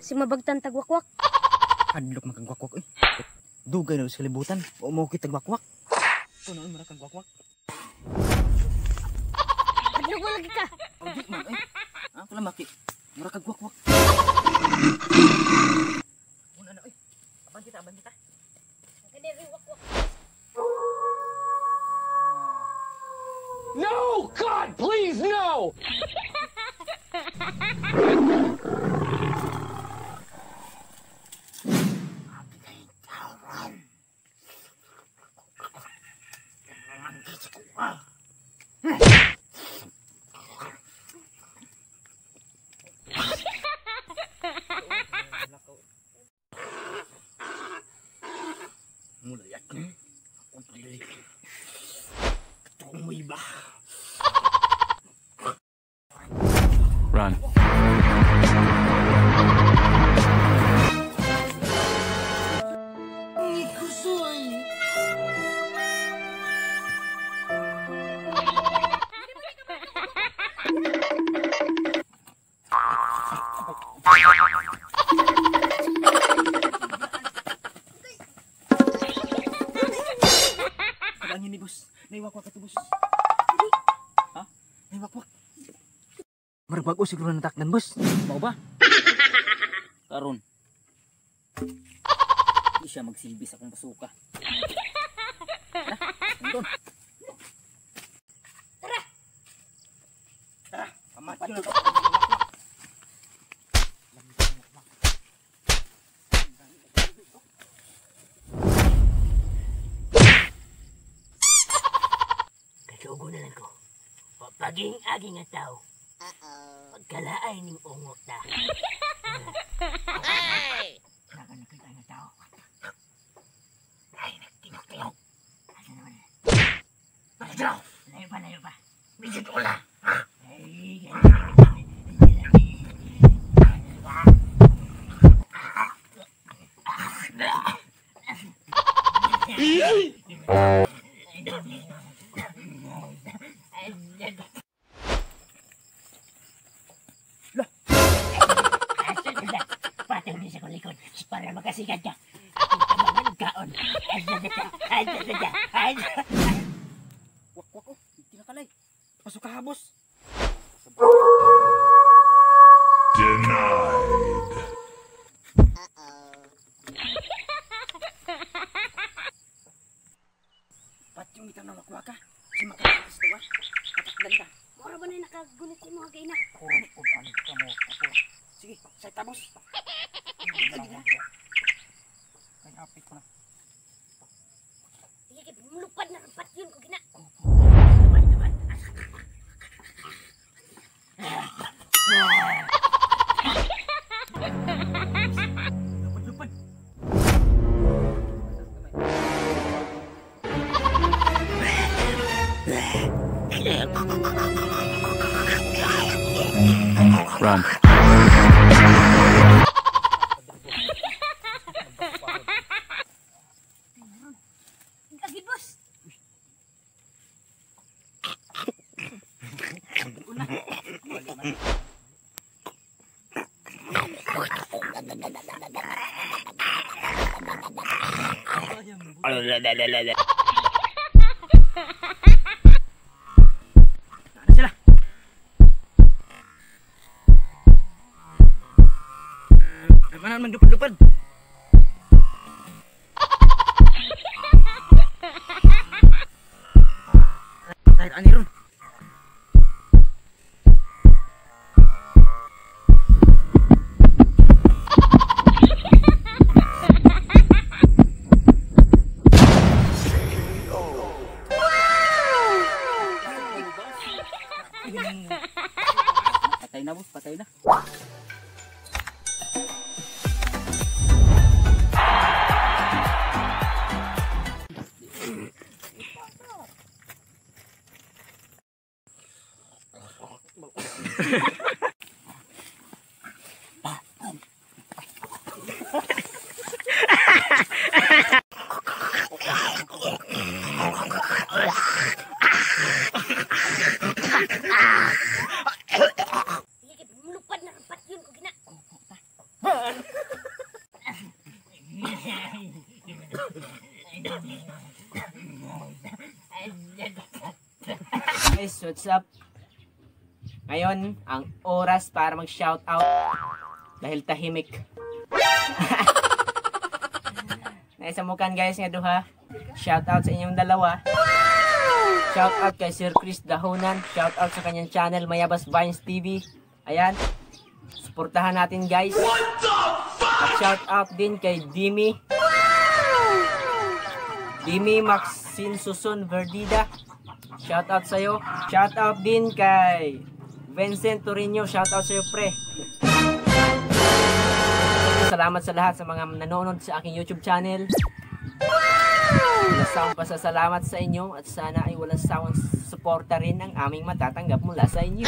Si mabagtan tagwakwak. Adlok man kang wakwak oy. Dugay na sa kalibutan. O mo kitag wakwak. Kuno man kang wakwak. Adlok mo lagi ka. O di man oy. Ah, kula maki. Mura kag wakwak. Una na oy. Aban kita, aban kita. Kani wakwak. No, God, please no. Run. Ang ini bos, naiwakwak ito bos. Ha? Naiwakwak. Marag bago siguro natakdan bos. Mao ba? Karon. Di siya magsilbi sa akong basuka. Tara, andun. Tara. Tara, pamatyo na. Kasugo na lang ko. Paging agi nga tao. Pagkalaay ning ungot ta. Hey! Nakakita nga tao. Ay, nagtingok-tingok. Asa naman? Bakit? Layo pa, layo pa. Bisit ula. Ay, patong din sa kong likod para makasikat ka. Akong tabangan kaon. Wakwak oh, tinakalay. Pasok ka habos. Denied. Patyong itang ng wakwaka. Kasi makakakas to ah. Matakdan ka. Mura ba na nakagunit si mga gaina? Sige, sa tabos. Ay, apit ko na. Sige, mulupad na ang patyon ko gina. Lupad, lupad. Lupad, lupad. Run. Agad, boss. Ano sila? Mana man lupad-lupad. Kahit ani ron. Patay na boss, patay na. Sige, mulupad na ang patyon. What's up? Ngayon, ang oras para mag-shoutout dahil tahimik. Naisamukan, guys, nga duha. Shoutout sa inyong dalawa. Shoutout kay Sir Chris Dahonan. Shoutout sa kanyang channel, Mayabas Vines TV. Ayan. Suportahan natin, guys. At shoutout din kay Dimi. Dimi Maxine Susun Verdida. Shoutout sa'yo. Shoutout din kay Vincent Torino. Shoutout sa'yo, pre. Salamat sa lahat sa mga nanonood sa aking YouTube channel. Walang sawang pasasalamat sa inyo at sana ay walang sawang suporta rin ang aming matatanggap mula sa inyo.